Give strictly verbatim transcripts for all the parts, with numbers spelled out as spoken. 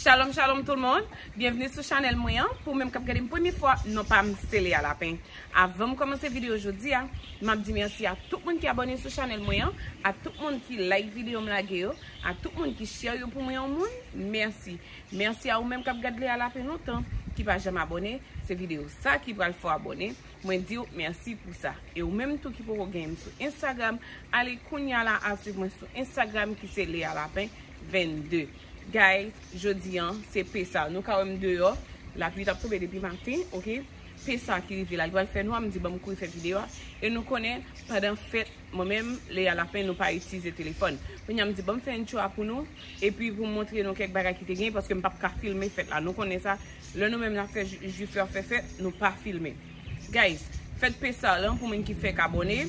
Shalom, shalom tout le monde. Byenvni sou chanèl mwen an. Pou menm k ap gade m premye fwa, non pa m se Lea Lapin. Avan m kòmanse videyo jodi a, m ap di mèsi a tout moun ki abòne sou chanèl mwen an, a tout moun ki like videyo m lage yo, a tout moun ki share yo pou mwen yon moun. Mèsi. Mèsi a ou menm k ap gade Lea Lapin lontan, ki pa janm abòne. Se videyo sa ki pral fè w abòne. Mwen di w mèsi pou sa. E ou menm tou ki poko gen m sou Instagram, ale kounya la al swiv mwen sou Instagram ki se Lea Lapin vennde. Guys, jodi an, se pesa. Nou ka wè m deyò, lapli t ap tonbe depi maten, oke? Pesa ki rive la, li pral fè nwa, m di ban m kouri fè videyo a. E nou konnen, pandan fèt, mwen menm, Lea Lapin, nou pa itilize telefòn. Kounye a m di ban m fè intro a pou nou, epi pou m montre nou kèk bagay ki te gen, paske m p ap ka filme fèt la. Nou konnen sa, lè nou menm n ap fè Ju-, Jwif yo ap fè fèt, nou pa filme. Guys, fèt Pesa lan, pou moun ki fèk abòne,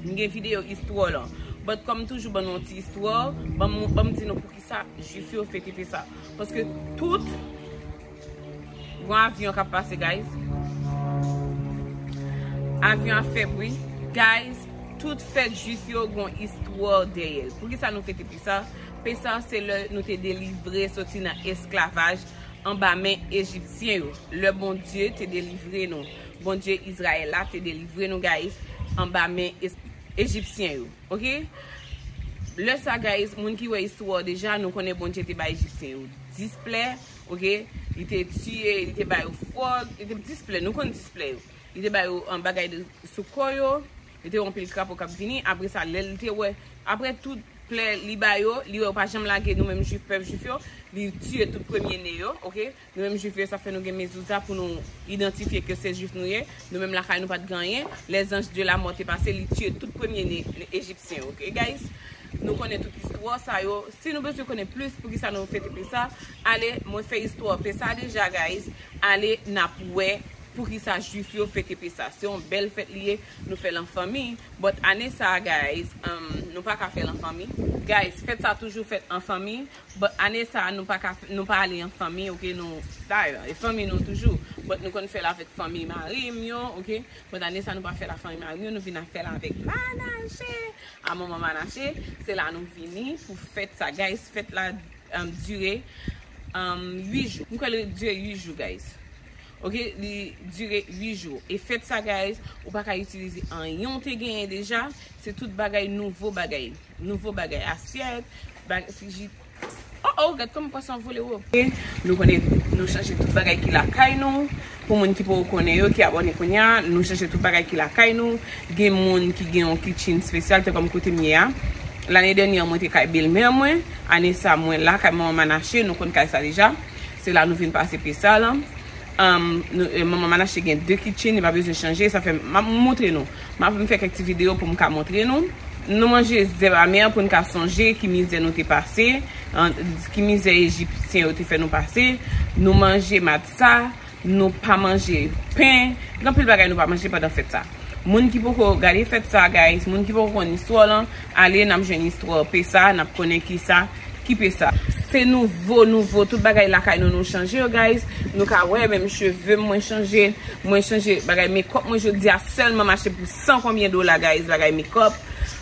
m gen videyo istwa lan. But kòm toujou, ban nou yon ti istwa, ban m, ban m di nou poukisa Jwif yo fete Pesa. Paske tout, gon avyon k ap pase, guys. Avyon ap fè bri. Guys, tout fèt Jwif yo gon istwa dèyè l. Poukisa nou fete Pesa? Pesa se lè nou te delivre soti nan esklavaj anba men Ejipsyen yo. Lè Bondye te delivre nou. Bondye Izrayèl la te delivre nou, guys, anba men es-, Ejipsyen yo. Oke? Lè sa, guys, moun ki wè istwa deja, nou konnen Bondye te bay Ejipsyen yo dis plè, oke? Li te tiye, li te ba yo frog, li te dis plè, nou konn dis plè yo. Li te ba yo, um, bagay de, sou kò yo, li te yon pil krapo k ap vini. Apre sa, lè li te wè, apre tout plè li ba yo, li wè yo pa janm lage nou menm Jwif, pèp Jwif yo, li tiye tout premye ne yo, oke? Nou menm Jwif yo, sa fè nou gen mezouza pou nou idantifye ke se Jwif nou ye. Nou menm lakay nou pa t gen anyen. Les anges de la mort te pase, li tiye tout premye ne Ejipsyen, oke, guys? Nou konnen tout istwa sa yo. Si nou bezwen konnen plis poukisa nou fete Pesa, ale, mwen fè istwa Pesa deja, guys. Ale, n ap wè poukisa Jwif yo fete Pesa. Se yon bèl fèt li ye, nou fè l an fanmi. But ane sa a, guys, um, nou pa ka fè l an fanmi. Guys, fèt sa toujou fèt an fanmi. But ane sa a, nou pa ka, nou pa ale an fanmi, oke, nou, dayè, e fanmi nou toujou. But nou konn fè l avèk fanmi mari m yo, oke. But ane sa a, nou pa fè l ak fanmi mari m yo, nou vin fè l avèk Manache. A manman Manache, se la nou vini pou fèt sa. Guys, fèt la, um, dire, um, uit jou. M kwè li dire uit jou, guys. Oke, li dire uit jou. E fèt sa, guys, ou pa ka itilize anyen w te genyen deja. Se tout bagay nouvo bagay. Nouvo bagay, asyèt, bag-, frijid. Oh, oh, gad kòman pwason an vole wo. Oke, nou konnen, nou chanje tout bagay ki lakay nou. Pou moun ki poko konnen yo, ki abòne kounye a, nou chanje tout bagay ki lakay nou. Gen moun ki gen yon kitchen espesyal, te kòm kote m ye a. Lane dènyè, mwen te kay belmè mwen. Ane sa, mwen la, kay manman Manache, nou konn kay sa deja. Se la nou vin pase Pesa lan. Um, nou, eh, manman Manache gen de kitchen, li pa bezwen chanje. Sa fè, m ap montre nou. M ap fè kèk ti videyo pou m ka montre nou. Nou manje zèb amè pou n ka sonje ki mizè nou te pase, an, ki mizè Ejipsyen yo te fè nou pase. Nou manje matsa, nou pa manje pen. Gen anpil bagay nou pa manje pandan fèt sa. Moun ki poko gade fèt sa, guys, moun ki poko konn istwa lan, ale, n ap jwenn istwa Pesa, n ap konnen kisa ki Pesa. Se nouvo, nouvo, tout bagay lakay nou, nou chanje yo, guys. Nou ka wè, menm cheve m, mwen chanje, mwen chanje bagay makeup mwen jodi a sèlman mache pou san konbyen dola, guys, bagay makeup.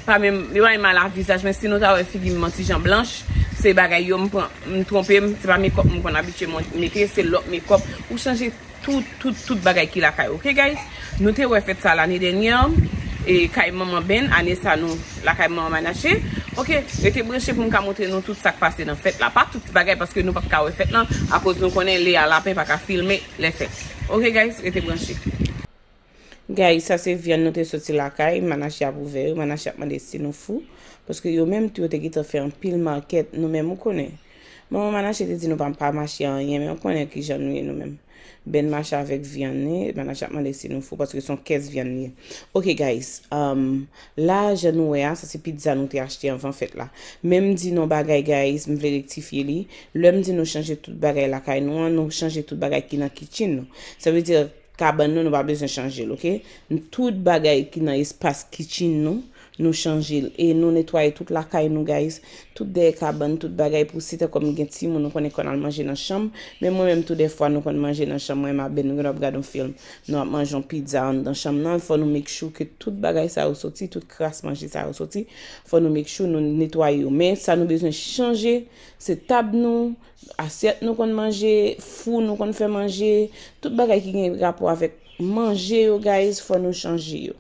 Pa menm, yo pa menm al a vizaj, men si nou ta wè figi m an ti jan blanch, se bagay yo m pran, m twonpe m, se pa makeup m konn abitye mwen mete, se lòt makeup. Ou chanje tout, tout, tout bagay ki lakay, oke, guys? Nou te wè fèt sa lane dènyè, e kay manman Ben, ane sa nou lakay manman Manache. Oke, rete branche pou m ka montre nou tout sa k pase nan fèt la. Pa tout bagay, paske nou p ap ka wè fèt lan, akoz nou konnen Lea Lapin pa ka filme lè fèt. Oke, guys, rete branche. Guys, sa se vyann nou te soti lakay, Manache ap ouvè yo, Manache ap mande si nou fou, paske yo menm tou yo te gentan fè anpil makèt, nou menm ou konnen. Manman Manache te di nou pa, pa mache anyen, men ou konnen kijan nou ye nou menm. Ben mache avèk vyann li, Manache ap mande si nou fou, paske se yon kès vyann li ye. Oke, guys, um, la, jan nou wè a, sa se pizza nou te achte anvan fèt la. Men m di nou bagay, guys, m vle rektifye li. Lè m di nou chanje tout bagay lakay nou an, nou chanje tout bagay ki nan kitchen nou. Sa vle di, kabann nou, nou pa bezwen chanje l, oke? Tout bagay ki nan espas kitchen nou, Nou chanje l e nou netwaye tout lakay nou, guys. Tout dèyè kabann, tout bagay pou si tankou m gen timoun, nou konnen konn al manje nan chanm. Men mwen menm tou dèfwa nou konn manje nan chanm mwen, m a ben nou gen ap gade yon fim. Nou ap manje yon pizza anndan chanm nan, fò nou make sure ke tout bagay sa yo soti, tout kras manje sa yo soti. Fò nou make sure nou netwaye yo. Men sa nou bezwen chanje, se tab nou, asyèt nou konn manje, fou nou konn fè manje, tout bagay ki gen rapò avèk manje yo, guys, fò nou chanje yo.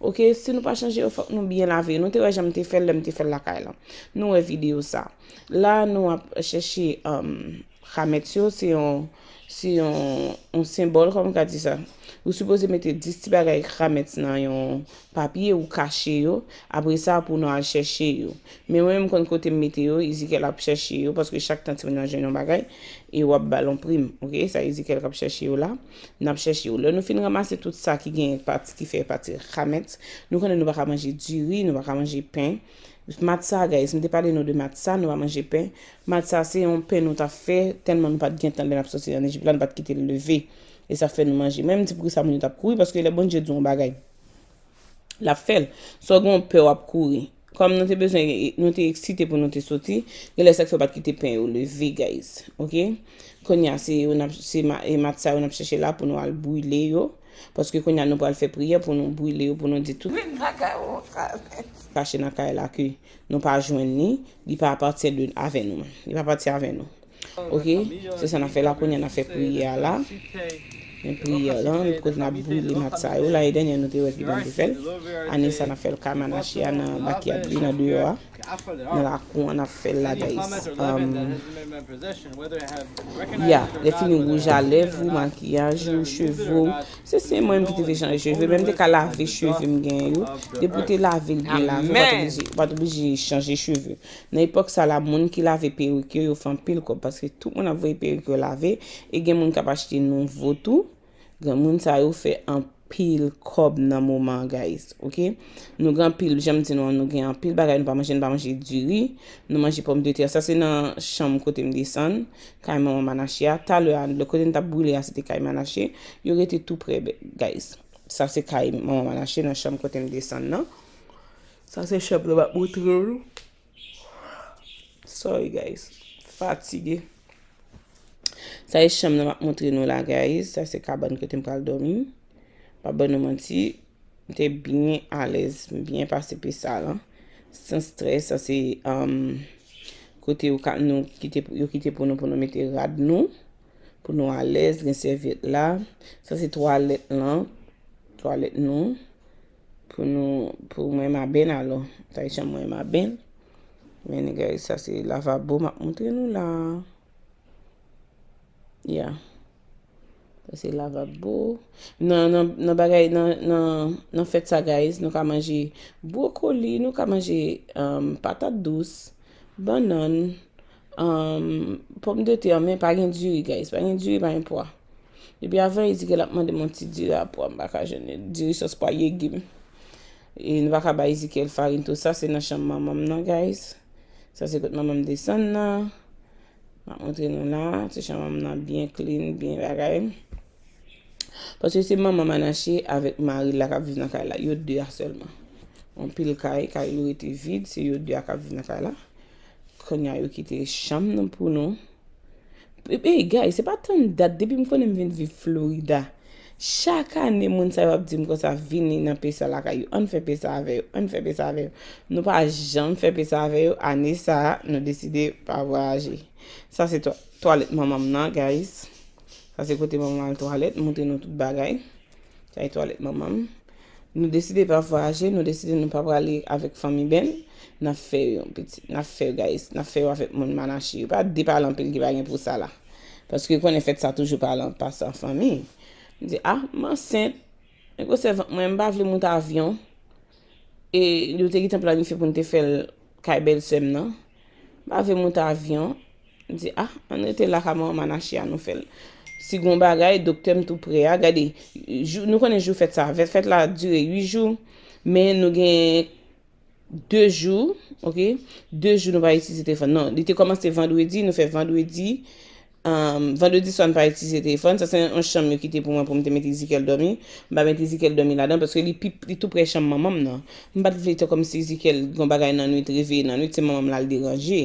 Oke, si nou pa chanje yo, fòk nou byen lave yo. Nou te wè jan m te fè l lè m te fè l lakay lan. Nou wè videyo sa. La, nou ap chèche um, Hametz yo, se yon, se yon, yon senbòl, kòman m ka di sa? Ou sipoze mete dis ti bagay Hametz nan yon papye, ou kache yo. Apre sa, pou nou al chèche yo. Men mwen menm konn kote m mete yo, Ezekiel ap chèche yo, paske chak tan timoun nan jwenn yon bagay, e w ap ba l yon prim. Oke, sa Ezekiel k ap chèche yo la. N ap chèche yo. Lè nou fin ranmase tout sa ki gen pati, ki fè pati Hametz, nou konnen nou pa ka manje diri, nou pa ka manje pen. Matza, guys, m te pale nou de matza, nou pa manje pen. Matza se yon pen nou t ap fè, tèlman nou pa t gen tan lè n ap soti ann Ejip la, nou pa t kite l leve. E sa fè nou manje. Mwen, m di poukisa moun yo t ap kouri, paske lè Bondye di w yon bagay, l ap fè l. Sa w gen yon pè w ap kouri. Kòm nou te bezwen, nou te eksite pou nou te soti, genlè sa k fè w pa t kite pen yo leve, guys. Oke? Kounye a, se yo n ap, se ma, e matza yo n ap chèche la pou nou al brile yo. Paske kounye a, nou pral fè priyè pou nou brile yo, pou nou di tout. Vin lakay ou, Hametz. Kache nan kay la ke nou pa jwenn li, li pa apatyen de, avè nou. Li pa apatyen avè nou. Oke? Se sa n ap fè la, kounye a n ap fè priyè a la. Men priyè a la, kote n ap brile matza yo. Lane dènyè, nou te wè kijan n te fè l. Ane sa, n ap fè l kay Manache a nan bakyad li, nan deyò a. Nan lakou an, n ap fè l la, guys. Um, ya, lè fini wouj a lèv ou, makiyaj ou, cheve w. Se, se mwen menm ki te vle chanje cheve, men m te ka lave cheve m genyen yo. Depi w te lave l byen lave, ou pa t oblije, ou pa t oblije chanje cheve. Nan epòk sa la, moun ki lave perik yo, yo fè anpil kòb, paske tout moun ap voye perik yo lave, e gen moun k ap achte nouvo tou. Granmoun sa yo fè anpil kòb nan moman an, guys, oke? Nou gen anpil, jan m di nou an, nou gen anpil bagay, nou pa manje, nou pa manje diri, nou manje pòmdetè. Sa se nan chanm kote m desann, kay manman Manache a. Talè a, lè kote n t ap brile a, se te kay Manache. Yo rete tou prè, guys. Sa se kay manman Manache nan chanm kote m desann nan. Sa se chanm nan m ap montre nou. Sorry, guys. Fatige. Sa e chanm nan m ap montre nou la, guys. Sa se kabann kote m pral dòmi. Pa ban nou manti, m te byen alèz, m byen pase pi sa la. San strès, sa se, um, kote yo ka, nou kite, yo kite pou nou, pou nou mete rad nou, pou nou alèz, gen sèvyèt la. Sa se twalèt lan, twalèt nou. Pou nou, pou mwen, ma ben alò. Sa e chanm mwen, ma ben. Men, guys, sa se lavabo m ap montre nou la. Ya. Sa se lavabo. Nan, nan, nan bagay, nan, nan, nan fèt sa, guys, nou ka manje bwokoli, nou ka manje, um, patat dous, bannann, um, pòmdetè, men pa gen diri, guys. Pa gen diri, pa gen pwa. Depi avan Ezekiel ap mande m yon ti diri a pwa, m pa ka jwenn li. Diri sòs pwa, legim. E nou pa ka bay Ezekiel farin tou. Sa se nan chanm manman m nan, guys. Sa se kot manman m desann nan. M ap montre nou la. Se chanm manman m nan byen clean, byen bagay. Paske se manman Manache avèk mari l la k ap viv nan kay la. Yo de a sèlman. Yon pil kay, kay yo rete vid, se yo de a k ap viv nan kay la. Kounye a yo kite chanm nan pou nou. E, e, guys, se pa tann dat depi m konnen m vin viv Florida. Chak ane, moun sa yo ap di m konsa, vini nan pesa lakay yo. Ann fè pesa avè yo, ann fè pesa avè yo. Nou pa janm fè pesa avè yo. Ane sa a, nou deside pa vwayaje. Sa se twa-, twalèt manman m nan, guys. Sa se kote manman m al twalèt, montre nou tout bagay. Sa e twalèt manman m. Nou deside pa vwayaje, nou deside nou pa prale avèk fanmi Ben. N ap fè yo, pitit. N ap fè yo, guys. N ap fè yo avèk moun Manache yo. Pa de pale anpil ki pa gen pou sa la. Paske konnen fèt sa toujou pale an pasan an fanmi. M di, ah, m ansent. Men gwosè vant mwen, m pa vle moute avyon. E yo te gentan planifye pou n te fè l kay bèlsè m nan. M pa vle moute avyon. M di, ah, ann rete la ka manman Manache a nou fè l. Si gon bagay, doktè m tou prè a. Gade, jou, nou konnen jou fèt sa. Fèt, fèt la dire uit jou, men nou gen de jou, oke? De jou nou pa itilize telefòn. Non, li te kòmanse vandredi, nou fè vandredi, Um, vandredi swa, n pa itilize telefòn. Sa se yon chanm yo kite pou mwen pou m te mete Ezekiel dòmi. M pa mete Ezekiel dòmi ladan paske li, pi, li tou prè chanm manman m nan. M pa t vle te kòmsi Ezekiel gon bagay nan nwit, reveye nan nwit, se manman m l al deranje.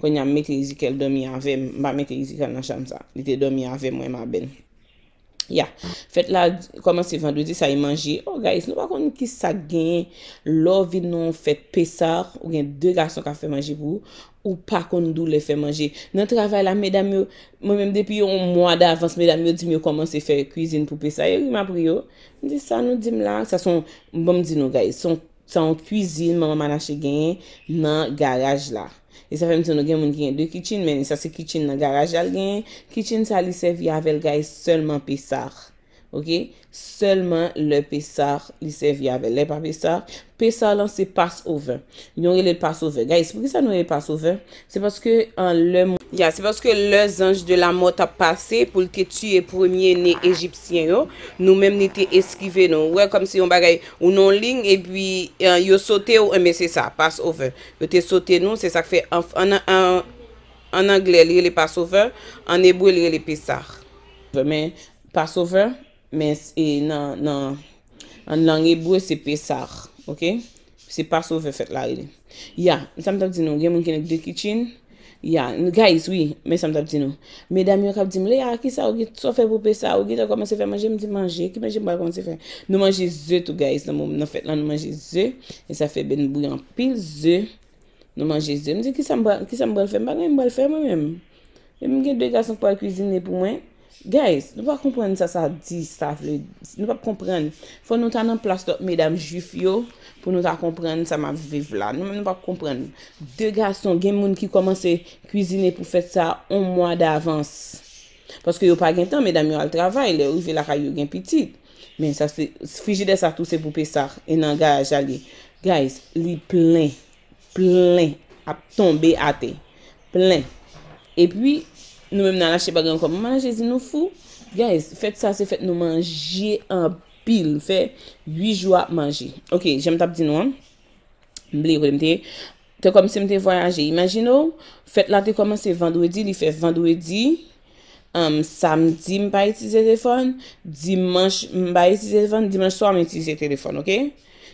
Kounye a, m mete Ezekiel dòmi avè m. M pa mete Ezekiel nan chanm sa. Li te dòmi avè mwen, m a bèl. Ya. Fèt la kòmanse vandredi, sa e manje. Oh, guys, nou pa konn ki sa k genyen lè w vin nan yon fèt Pesa, ou gen de gason k ap fè manje pou ou, ou pa konn doulè fè manje. Nan travay la, medam yo, mwen menm depi yon mwa davans, medam yo di m yo kòmanse fè kwizin pou Pesa. Yo ri m ap ri yo. M di, "Sa nou di m la?" Sa se yon, bon, m di nou, guys, se yon, se yon kwizin manman Manache genyen nan garaj la. E sa fè m di nou gen moun ki gen de kitchen, men sa se kitchen nan garaj la l genyen. Kitchen sa li sèvi avè l, guys, sèlman Pesa. Ok? Sèlman lè Pesa li sèvi avè l. Lè pa Pesa, Pesa lan se Passover. Nou rele l Passover. Guys, poukisa nou rele l Passover? Se paske an lè moun, ya, se paske lè zanj de lamò t ap pase pou l te tiye premye ne ejipsyen yo, nou menm li te eskive nou. Ou wè kòmsi yon bagay, ou nan yon liy, epi, eh, yo sote w, enben se sa, Passover. Yo te sote nou, se sa k fè an, an, an, an anglè, li rele Passover, an ebre, li rele Pesach. Men, Passover, men s-, e nan, nan, an lang ebre, se Pesach, ok? Se Passover fèt la rele. Ya, sa m t ap di nou, gen moun ki nan de kitchen. Ya, guys, wi, men sa m t ap di nou. Medam yo k ap di m, "Lea, kisa ou gen, sa w fè pou Pesa? Ou gentan kòmanse fè manje?" M di, "Manje, ki manje m pral kòmanse fè?" Nou manje ze tou, guys, nan, nan fèt la, nou manje ze. E sa fè bèn bouyi anpil ze. Nou manje ze. M di, "Kisa m pral, kisa m pral fè?" M pa gen anyen m pral fè mwen menm. E m gen de gason k pral kwizine pou mwen. Guys, nou pa konprann sa sa di, sa vle di. Nou p ap konprann. Fò nou ta nan plas lòt medam jwif yo pou nou ta konprann sa m ap viv la. Nou menm nou p ap konprann. De gason, gen moun ki kòmanse kwizine pou fèt sa yon mwa davans. Paske yo pa gen tan, medam yo al travay, lè yo rive lakay yo gen pitit. Men sa se, frijidè sa tou se pou Pesa, e nan garaj la li ye. Guys, li plen, plen, ap tonbe atè. Plen. Epi, nou menm n al achte bagay ankò. Manman Manache di nou fou. Guys, fèt sa se fèt nou manje anpil. Fè uit jou ap manje. Ok, jan m t ap di nou an. M bliye kote m te ye. Te kòmsi m te vwayaje. Imajine w, fèt la te kòmanse vandredi, li fè vandredi, um, samdi m pa itilize telefòn, dimanch m pa itilize telefòn, dimanch swa m itilize telefòn, ok?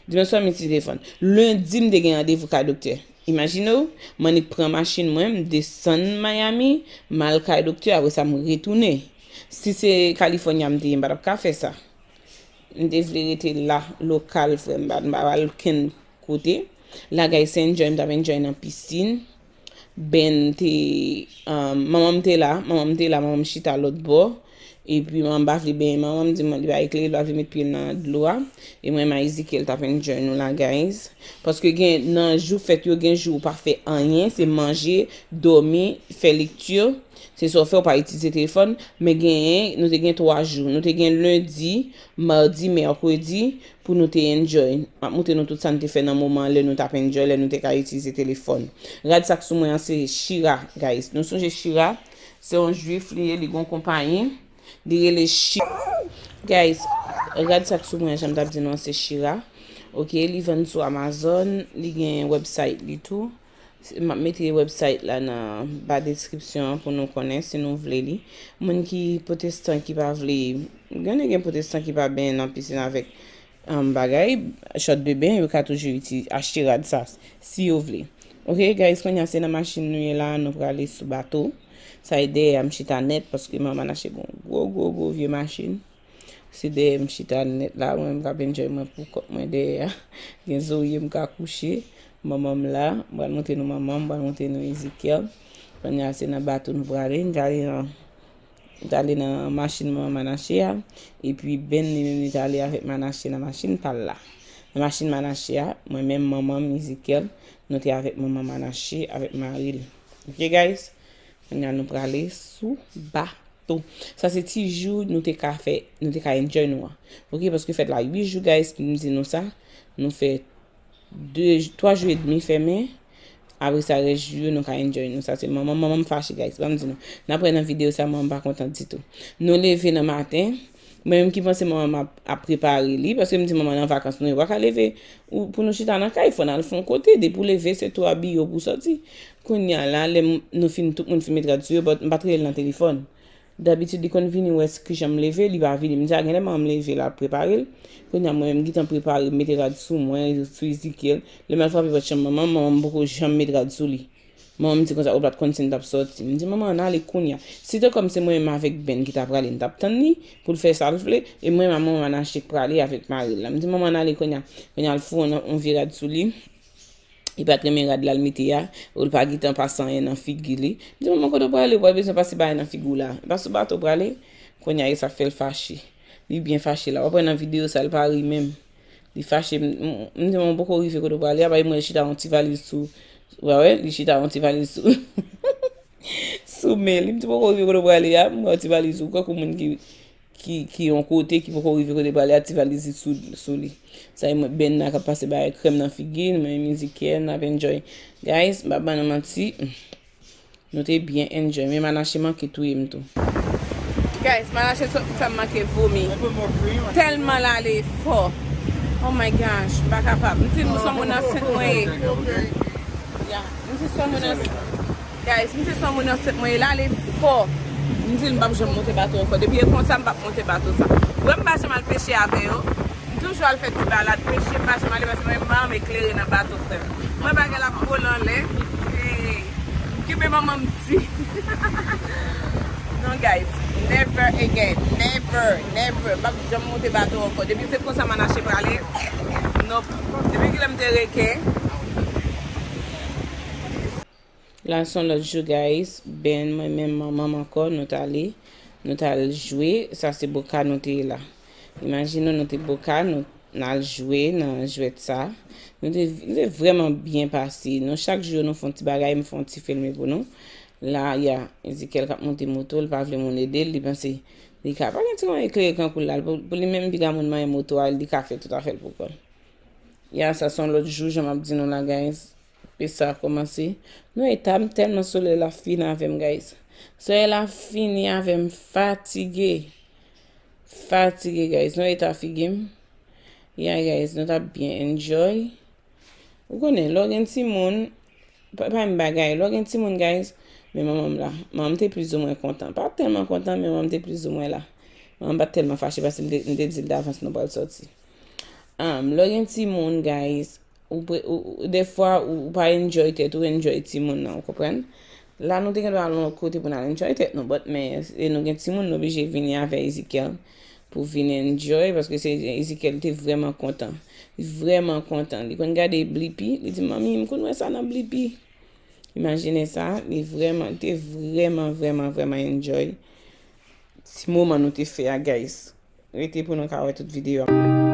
Dimanch swa m itilize telefòn. Lendi m te gen randevou kay doktè. Imajine w, m annik pran machin mwen, m desann Miami, m al kay doktè, apre sa m retounen. Si se California m te ye, m pa t ap ka fè sa. M te vle rete la, lokal, frè m, m pa, m pa pral kenn kote. Lagay se enjoy, m t ap enjoy nan pisin. Ben te, um, manman m te la, manman m te la, manman m chita lòt bò. Epi manman m pa vle benyen manman m, di mwen li pa eklere, li pa vle met pye l nan dlo a. E mwen, m a Ezekiel t ap enjoy nou la, guys. Paske gen, nan jou fèt yo, gen jou ou pa fè anyen, se manje, dòmi, fè lekti. Se sa w fè, w pa itilize telefòn, men genyen, nou te gen twa jou. Nou te gen lendi, madi, mèkredi, pou nou te enjoy. M ap montre nou tout sa n te fè nan moman an, lè nou t ap enjoy, lè nou te ka itilize telefòn. Rad sa k sou mwen an, se Shira, guys. Nou sonje Shira, se yon jwif, li ye, li gon konpayi. Li rele Shira. Guys, rad sa k sou mwen an, jan m t ap di nou an, se Shira. Ok, li vann sou Amazon, li gen website li tou. M ap mete website la nan ba deskripsyon an pou nou konnen si nou vle li. Moun ki pwotestan ki pa vle, gen gen pwotestan ki pa benyen nan pisin avèk, um, bagay, chòt de ben, yo ka toujou iti-, achte rad sa, si yo vle. Ok, guys, kounye a se nan machin nou ye la, nou prale sou bato. Sa e dèyè a m chita nèt, paske manman achte gon gwo, gwo, gwo vye machin. Se dèyè m chita nèt la, mwen m k ap enjoy mwen pou kont mwen dèyè a. Gen zorye m ka kouche, manman m la, m pral montre nou manman m, m pral montre nou Ezekiel. Kounye a se nan bato nou prale, m t ale nan, m t ale nan machin manman Manache a, epi Ben li menm li t ale avèk Manache nan machin pa l la. Nan machin Manache a, mwen menm, manman m, Ezekiel, nou te avèk manman Manache, avèk mari l. Ok, guys? Kounye a nou prale sou bato. Sa se ti jou nou te ka fè, nou te ka enjoy nou an. Ok, paske fèt la uit jou, guys, m di nou sa. Nou fè de, twa jou edmi fèmen. Apre sa, rès jou yo, nou ka enjoy nou. Sa se manman, manman m fache, guys. Ban m di nou. N ap wè nan videyo sa, manman m pa kontan ditou. Nou leve nan maten. Mwen menm ki panse manman m ap, ap prepare li, paske m di manman nan vakans nou, yo pa ka leve ou, pou nou chita nan kay, fò n al fè yon kote, depi w leve, se tou abiye w pou w sòti. Kounye a la, lè m, nou fin, tout moun fin met rad sou yo, but m pa t rele l nan telefòn. Dabitid, li konn vini wè s-, kijan m leve, li pa vini. M di a, genlè manman m leve, l ap prepare l. Kounye a, mwen menm, m gentan prepare, m mete rad sou mwen, sou Ezekiel. Lè m al frape pòt chanm manman m, manman m poko janm met rad sou li. Manman m di konsa, ou pa t konn si n t ap sòti. M di, "Manman, ann ale kounye a." Si te kòm se mwen menm avèk Ben ki ta prale, n t ap tann li pou l fè sa l vle, e mwen menm a manman m anache k prale avèk mari l la. M di, "Manman, ann ale kounye a." Kounye a, l foure yon, yon vye rad sou li. Li pa t renmen rad la l mete a, ou l pa gentan pase anyen nan figi li. M di, "Manman, kote w prale? Ou pa bezwen pase bagay nan figi w la. E pa sou bato w prale?" Kounye a, e sa fè l fache. Li byen fache la. W ap wè nan videyo sa, l pa ri menm. Li fache. M, m, m di, "Manman, m poko rive kote w prale a." Bay mwen chita yon ti valiz sou, w wè, li chita yon ti valiz sou, sou men li. M di, "Poko rive kote w prale a." M wè yon ti valiz ou, kankou moun ki ki, ki yon kote, ki poko rive kote prale a, ti valiz li sou, sou li. Sa e mwen, Ben nan k ap pase bagay krèm nan figi n, mwen menm Ezekiel, n ap enjoy. Guys, m pa ban nou manti, nou te byen enjoy, men Manache manke touye m tou. Guys, Manache sot m fè m manke vomi. Tèlman l ale fò. Oh my gosh, m pa kapab. M di nou se yon moun ansent mwen ye. Yeah, m di se yon moun ansent. Guys, m di se yon moun ansent mwen ye, l ale fò. M di l m p ap janm monte bato ankò. Depi e konsa, m p ap monte bato sa. Ou wè m pa janm al peche avè yo. M toujou al fè ti balad peche, m pa janm ale paske mwen m pa renmen klere nan bato, frè m. Mwen bagay la ap vole anlè. Hey. Kenbe manman m di. Non, guys, never again. Never, never. M p ap janm monte bato ankò. Depi se konsa Manache prale, nope. Depi kilè m te reken. La se yon lòt jou, guys. Ben, mwen menm, manman m ankò, nou t ale, nou t al jwe. Sa se Boca nou te ye la. Imajine w, nou te Boca, nou, n al jwe nan jwèt sa. Nou te, nou te vrèman byen pase. Nou, chak jou, nou fè yon ti bagay, m fè yon ti filme pou nou. La, y a Ezekiel k ap monte moto, l pa vle moun ede l, li panse li ka, pa gen ti moun eklere kankou l la, pou, pou li menm, piga moun manyen moto a, li ka fè tout afè l pou kò l. Ya, sa se yon lòt jou, jan m ap di nou la, guys. Pe sa kòmanse. Nou eta m tèlman solèy la fini avè m, guys. Solèy la fini avè m, fatige. Fatige, guys. Nou eta figi m. Ya, guys, nou t ap byen enjoy. Ou konnen, lè w gen timoun, pa, pa menm bagay. Lè w gen timoun, guys, men manman m la. Manman m te plizoumwen kontan. Pa tèlman kontan, men manman m te plizoumwen la. Manman m pa t tèlman fache paske m te, m te di l davans nou pral sòti. Um, lè w gen timoun, guys, ou pre-, ou, ou, dèfwa ou, ou pa enjoy tèt ou, enjoy timoun nan, ou konprann? La, nou te gen dwa al yon lòt kote pou n al enjoy tèt nou, but men, e nou gen timoun, nou oblije vini avè Ezekiel pou vin enjoy, paske se Ezekiel te vrèman kontan. Li vrèman kontan. Li konn gade Blippi, li di, "Manmi, m konn wè sa nan Blippi." Imajine sa, li vrèman, li te vrèman, vrèman, vrèman enjoy ti moman nou te fè a, guys. Rete pou nou ka wè tout videyo a.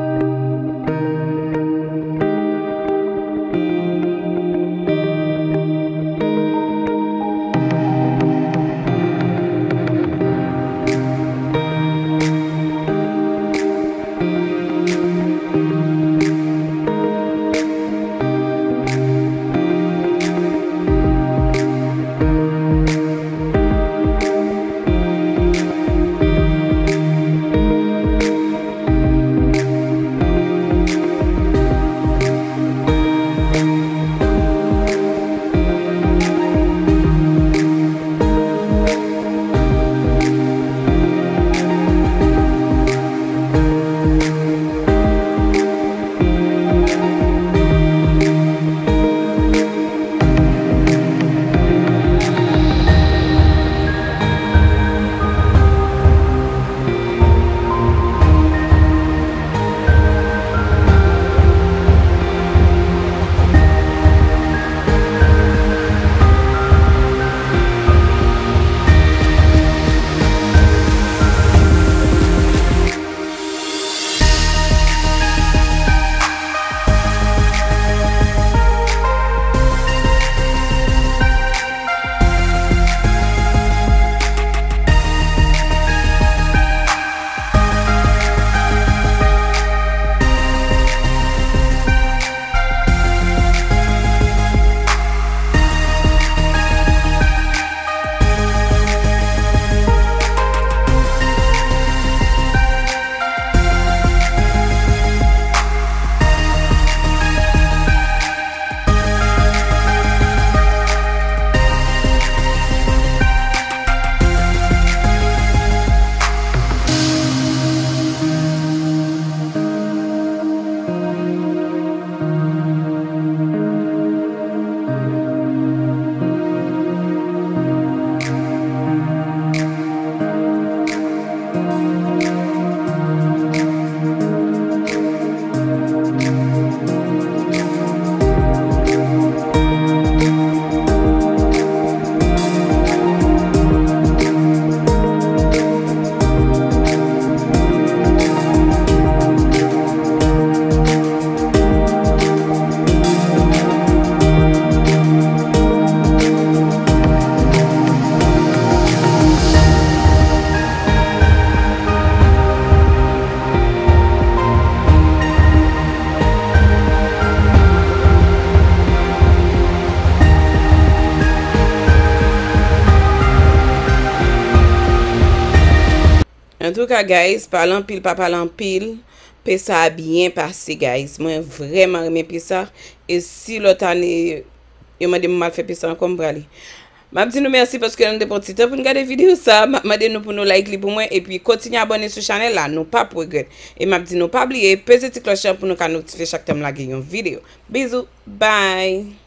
Antouka, guys, pale anpil, pa pale anpil. Pesa a byen pase, guys. Mwen vrèman renmen pesa. E si lòt ane, yo mande m al fè pesa ankò, m prale. M ap di nou mèsi paske nou te pran ti tan pou nou gade videyo sa. M ap mande nou pou nou like li pou mwen. Epi kontinye abòne sou chanèl la. Nou p ap regrèt. E m ap di nou pa bliye peze ti klòch lan pou nou ka notifye chak tan m lage yon videyo. Bizou. Bye.